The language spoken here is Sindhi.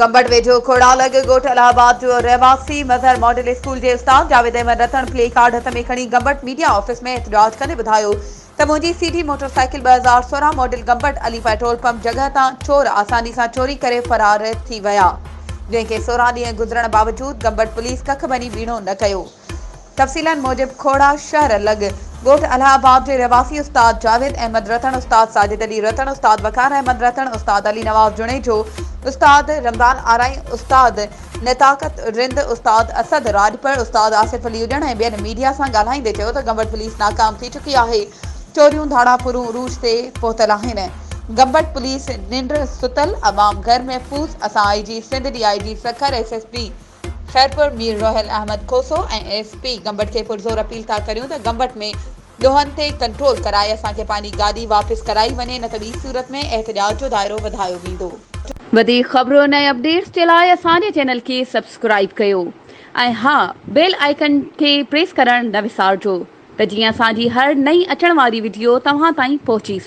گمبٽ ويجهو کوڙا لڳ ڳوٺ الهه آباد جو رهواسي مظهر ماڊل اسڪول جي استاد جاويد احمد رتڻ پلي ڪارڊ هٿ ۾ کڻي گمبٽ ميڊيا آفيس ۾ احتجاج ڪندي ٻڌايو ته منهنجي C D motor cycle 2016 model Gambat Ali petrol pump جڳهه تان چور آساني سان چوري ڪري فرار ٿي ويا جنهن کي 16 ڏينهن گذرڻ باوجود گمبٽ پوليس ڪک ڀڃي ٻيڻو نه ڪيو. تفصيلن موجب کوڙا شهر لڳ ڳوٺ الهه آباد جي رهواسي استاد جاويد احمد رتڻ، استاد ساجد علي رتڻ، استاد وقار احمد رتڻ، استاد علي نواز جوڻيجو، استاد رمضان آرائين، استاد نطاقت رند، استاد اسد راڄپر، استاد آصف علي اڄڻ ۽ ٻين ميڊيا سان ڳالهائيندي چيو ته گمبٽ پوليس ناڪام ٿي چڪي آهي، چوريون ڌاڙا ڦرون عروج تي پهتل آهن، گمبٽ پوليس ننڊ ستل، عوام غير محفوظ، اسان I G Sindh, D I G Sukkur, S S P Khairpur Mir Roheel Ahmed Khoso ۽ S P Gambat کي پرزور اپيل ٿا ڪريون ته گمبٽ ۾ ڏوهن تي ڪنٽرول ڪرائي اسان کي پنهنجي گاڏي واپس ڪرائي وڃي نه ته ٻي صورت ۾ احتجاج جو دائرو وڌايو ويندو. وڌيڪ خبرن ۽ اپڊيٽس جي لاء اسان جي چينل کي سبسڪرائيب ڪيو ۽ ها بيل آئيڪن کي پريس ڪرڻ نه وسارجو ته جيئن اسان جي هر نئين اچڻ واري وڊيو توهان تائين پهچي سگهي.